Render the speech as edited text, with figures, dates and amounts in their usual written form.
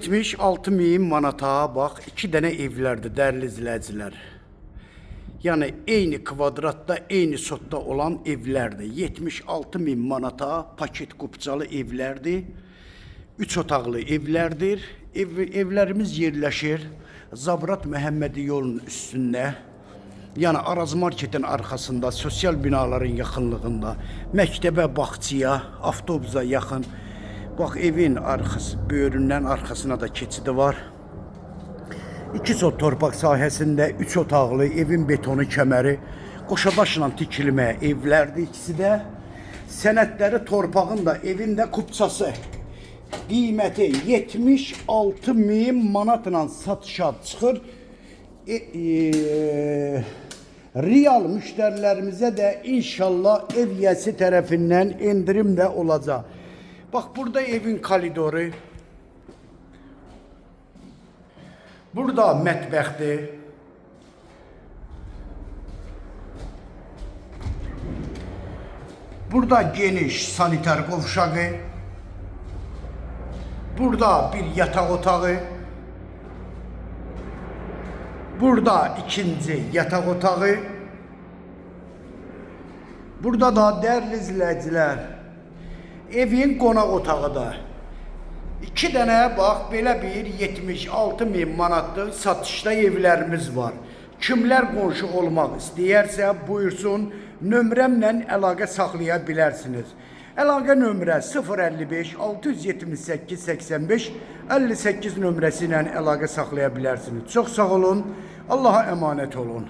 76 min manata bax, iki dənə evlərdir dəyərli izləyicilər. Yəni eyni kvadratda, eyni sotda olan evlərdir. 76 min manata paket kupçalı evlərdir. 3 otaqlı evlərdir. Evlərimiz yerləşir Zabrat Məhəmmədi yolunun üstündə. Yəni Araz marketin arxasında, sosial binaların yaxınlığında, məktəbə, bağçaya, avtobusa yaxın. Bax evin arxası, böyründən arxasına da keçidi var. 2 sot torpaq sahəsində 3 otaqlı evin betonu kəməri, qoşadaşla tikilmə evlərdir ikisi də. Sənədləri torpağın da evin də kupçası. Qiyməti 76 min manatla satışa çıxır. E, e, real müştərilərimizə də inşallah ev yiyəsi tərəfindən endirim də olacaq. Bax burada evin koridoru. Burada mətbəxdir. Burada geniş sanitar qovşağı. Burada bir yataq otağı. Burada ikinci yataq otağı. Burada da dəyərli izləyicilər, evin qonaq otağı da. İki dənə bax belə bir 76 min manatlıq satışda evlərimiz var. Kimlər qonşu olmaq istəyərsə buyursun, nömrəmlə əlaqə saxlaya bilərsiniz. Əlaqə nömrə 055 678 85 58 nömrəsi ilə əlaqə saxlaya bilərsiniz. Çox sağ olun. Allaha əmanət olun.